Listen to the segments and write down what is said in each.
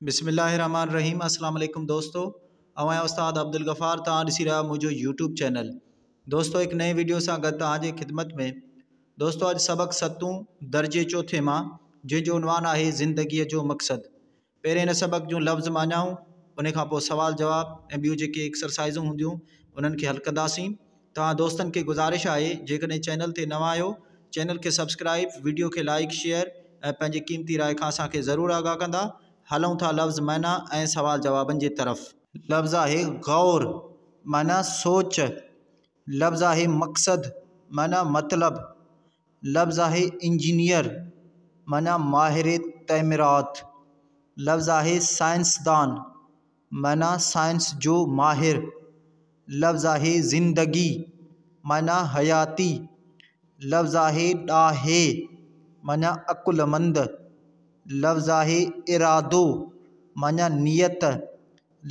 بسم الله الرحمٰن الرحيم السلام عليڪم دوستو آئون آهيان استاد عبدالغفار توهان ڏسي رهيا آهيو منهنجو يوٽيوب چينل دوستو هڪ نئين ويڊيو سان گڏ توهان جي خدمت ۾ دوستو اڄ سبق ستون درجي چوٿين مان جنهن جو عنوان آهي زندگيء جو مقصد پهرين هن سبق جون لفظ معنائون ان کان پوء سوال جواب ۽ ٻيون جيڪي ايڪسرسائزون هونديون انهن کي حل ڪنداسين توهان دوستن کي گذارش آهي جيڪڏهن چينل تي نوان آهيو چينل کي سبسڪرائيب ويڊيو کي لائيڪ شيئر ۽ پنهنجي قيمتي راء کان اسان کي ضرور آگاهه ڪندا هلون ٿا لفظ معنيٰ ۽ سوال جوابن جي طرف. لفظ آهي غور معنيٰ سوچ. لفظ آهي مقصد معنيٰ مطلب. لفظ آهي انجنيئر معنيٰ ماهر تعميرات. لفظ آهي سائنسدان معنيٰ سائنس جو ماهر. لفظ آهي زندگي معنيٰ حياتي. لفظ آهي ڏاهي معنيٰ عقلمند. لفظ آهي ارادو معنيٰ نيت.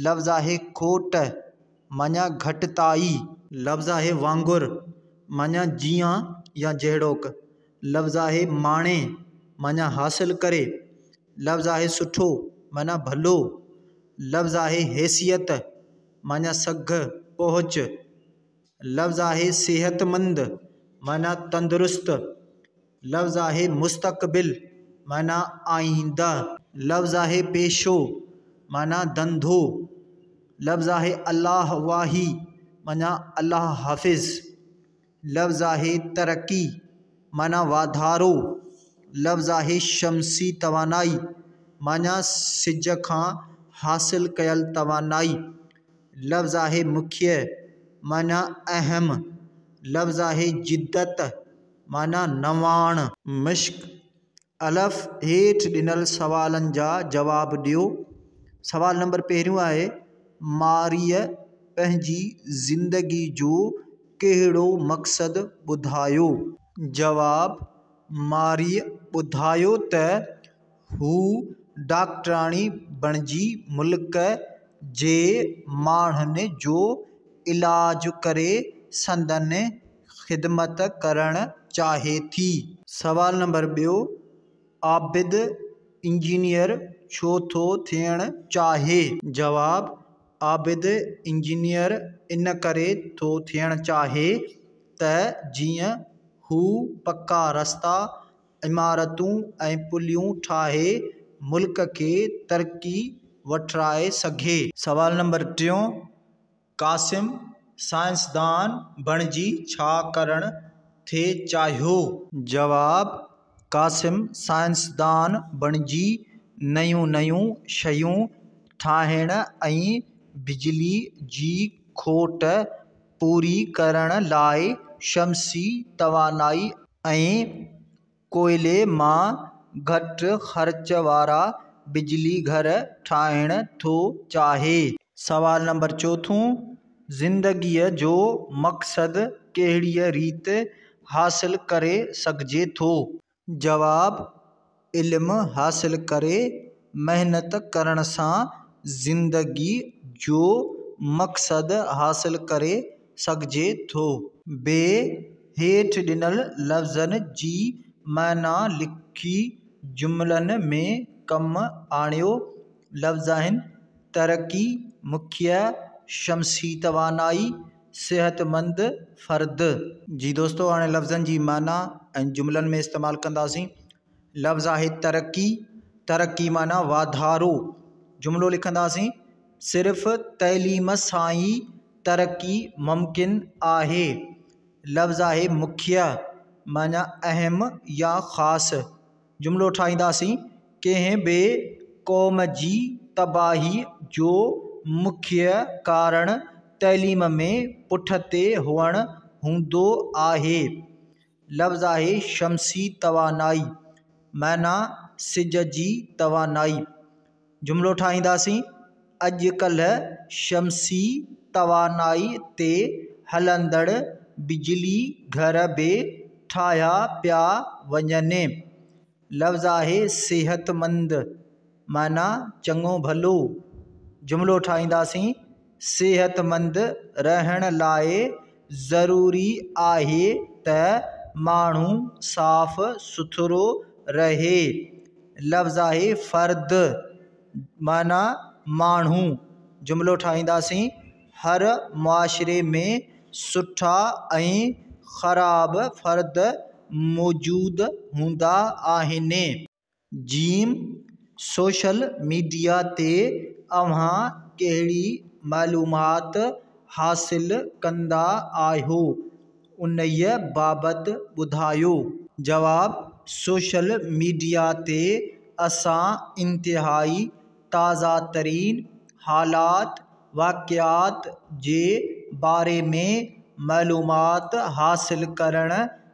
لفظ آهي کوٽ معنيٰ گهٽتائي. لفظ آهي وانگر معنيٰ جيئن يا جهڙوڪ. لفظ آهي ماڻي معنيٰ حاصل ڪري. لفظ آهي سٺو معنيٰ ڀلو. لفظ آهي حيثيت معنيٰ سگهه، پهچ. لفظ آهي صحتمند معنيٰ تندرست. لفظ آهي مستقبل معنيٰ آئينده. لفظ آهي پيشو معنيٰ ڌنڌو. لفظ آهي الله واهي معنيٰ الله حافظ. لفظ آهي ترقي معنيٰ واڌارو. لفظ آهي شمسي توانائي معنيٰ سج کان حاصل ڪيل توانائي. لفظ آهي مکيه معنيٰ اهم. لفظ آهي جدت معنيٰ نواڻ. مشق، الف، هيٺ ڏنل سوالن جا جواب ڏيو. سوال نمبر پهريون آهي، مارئيء پنهنجي زندگي جو ڪهڙو مقصد ٻڌايو؟ جواب، مارئيء ٻڌايو ته هوء ڊاڪٽراڻي بڻجي ملڪ جي ماڻهن جو علاج ڪري سندن خدمت ڪرڻ چاهي ٿي. سوال نمبر ٻيو، عابد انجنيئر ڇو ٿو ٿيڻ چاهي؟ جواب، عابد انجنيئر ان ڪري ٿو ٿيڻ چاهي ته جيئن هو پڪا رستا، عمارتون ۽ پليون ٺاهي ملڪ کي ترقي وٺرائي سگهي. سوال نمبر ٽيون، قاسم سائنسدان بڻجي ڇا ڪرڻ ٿي چاهيو؟ جواب، قاسم سائنسدان بڻجي نيون نيون شيون ٺاهڻ ۽ بجلي جي کوٽ پوري ڪرڻ لاء شمسي توانائي ۽ ڪوئلي مان گهٽ خرچ وارا بجلي گهر ٺاهڻ ٿو چاهي. سوال نمبر چوٿون، زندگيء جو مقصد ڪهڙيء ريت حاصل ڪري سگهجي ٿو؟ جواب، علم حاصل ڪري محنت ڪرڻ سان زندگيء جو مقصد حاصل ڪري سگهجي ٿو. بي، هيٺ ڏنل لفظن جي معنيٰ لکي جملن ۾ ڪم آڻيو. لفظ آهن، ترقي، مکيه، شمسي توانائي، صحتمند فرد. جي دوستو هاڻي لفظن جي معنيٰ ۽ جملن ۾ استعمال ڪنداسين. لفظ آهي ترقي، ترقي معنيٰ واڌارو. جملو لکنداسين، صرف تعليم سان ئي ترقي ممڪن آهي. لفظ آهي مکيه معنيٰ اهم يا خاص. جملو ٺاهينداسين، ڪنهن به قوم جي تباهيء جو مکيه ڪارڻ تعليم ۾ پٺتي هئڻ هوندو آهي. لفظ آهي شمسي توانائي معنيٰ سج جي توانائي. جملو ٺاهينداسين، اڄ ڪلهه شمسي توانائي تي هلندڙ بجلي گهر به ٺاهيا پيا وڃن. لفظ آهي صحتمند معنيٰ چڱو ڀلو. جملو ٺاهينداسين، صحتمند رهڻ لاء ضروري آهي ته ماڻهو صاف سٿرو رهي. لفظ آهي فرد معنيٰ ماڻهو. جملو ٺاهينداسين، هر معاشري ۾ سٺا ۽ خراب فرد موجود هوندا آهن. جيم، سوشل ميڊيا تي اوهان ڪهڙي معلومات حاصل ڪندا آهيو، انهيءَ بابت ٻڌايو. جواب، سوشل ميڊيا تي اسان انتهائي تازه ترين حالات، واقعات جي باري ۾ معلومات حاصل ڪرڻ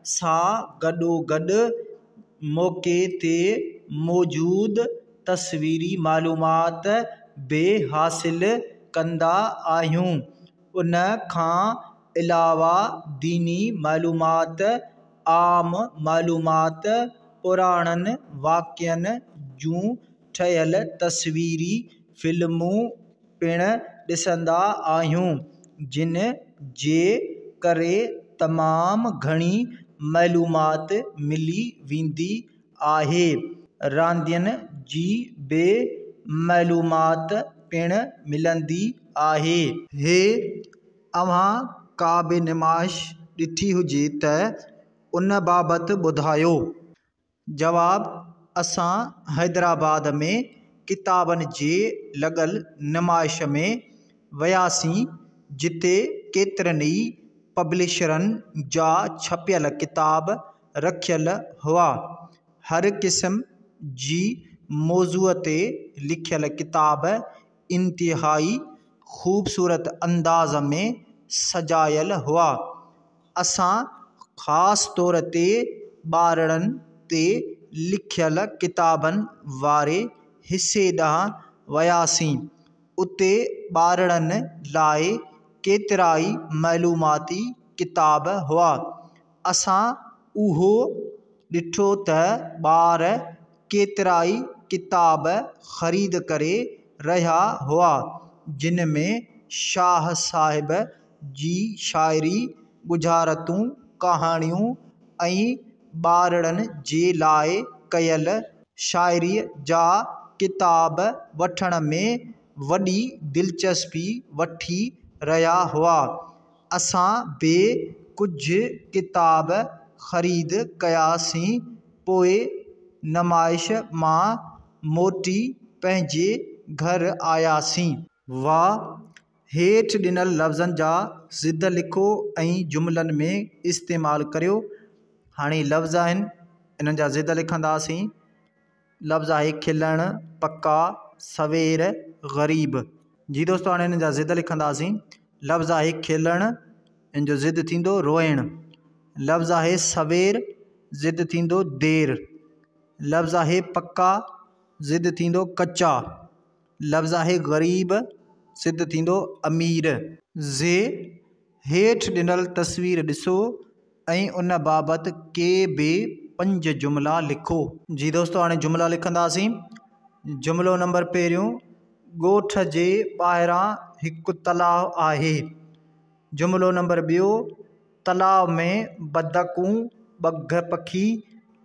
سان گڏوگڏ موقعي تي موجود تصويري معلومات به حاصل ڪندا آهيون. ان کان علاوه ديني معلومات، عام معلومات، پراڻن واقعن جون ٺهيل تصويري فلمون پڻ ڏسندا آهيون، جن جي ڪري تمام گهڻي معلومات ملي ويندي آهي. راندين جي به معلومات پڻ ملندي آهي. هي، اوهان ڪا به نمائش ڏٺي هجي ته ان بابت ٻڌايو. جواب، اسان حيدرآباد ۾ ڪتابن جي لڳل نمائش ۾ وياسين، جتي ڪيترن ئي پبلشرن جا ڇپيل ڪتاب رکيل هئا. هر قسم جي موضوع تي لکيل ڪتاب انتهائي خوبصورت انداز ۾ سجايل هئا. اسان خاص طور تي ٻارڙن تي لکيل ڪتابن واري حصي ڏانهن وياسين. اتي ٻارڙن لاءِ ڪيترائي معلوماتي ڪتاب هئا. اسان اهو ڏٺو ته ٻار ڪيترائي ڪتاب خريد ڪري رهيا هئا، جن ۾ شاهه صاحب جي شاعري، ڳجهارتون، ڪهاڻيون ۽ ٻارڙن جي لاءِ ڪيل شاعريءَ جا ڪتاب وٺڻ ۾ وڏي دلچسپي وٺي رهيا هئا. اسان به ڪجهه ڪتاب خريد ڪياسين، پوءِ نمائش مان موٽي پنهنجي گهر آياسين. واهه! هيٺ ڏنل لفظن جا ضد لکو ۽ جملن ۾ استعمال ڪريو. هاڻي لفظ آهن، انهن جا ضد لکنداسين. لفظ آهي کلڻ، پڪا، سوير، غريب. جي دوستو هاڻي انهن جا ضد لکنداسين. لفظ آهي کلڻ، ان جو ضد ٿيندو روئڻ. لفظ آهي سوير، ضد ٿيندو دير. لفظ آهي پڪا، ضد ٿيندو ڪچا. لفظ آهي غريب، ضد ٿيندو امير. زي، هيٺ ڏنل تصوير ڏسو ۽ ان بابت ڪي به پنج جملا لکو. جي دوستو هاڻي جملا لکنداسين. جملو نمبر پهريون، ڳوٺ جي ٻاهران هڪ تلاء آهي. جملو نمبر ٻيو، تلاء ۾ بدڪون، ٻگهه پکي،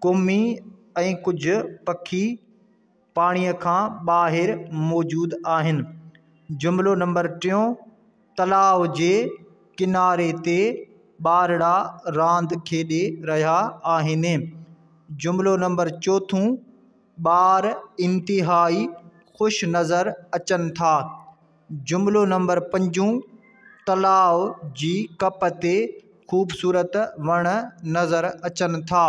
ڪمي ۽ ڪجهه پکي پاڻيءَ کان ٻاهر موجود آهن. جملو نمبر ٽيون، تلاء جي ڪناري تي ٻارڙا راند کيڏي رهيا آهن. جملو نمبر چوٿون، ٻار انتهائي خوش نظر اچن ٿا. جملو نمبر پنجون، تلاء جي ڪپ تي خوبصورت وڻ نظر اچن ٿا.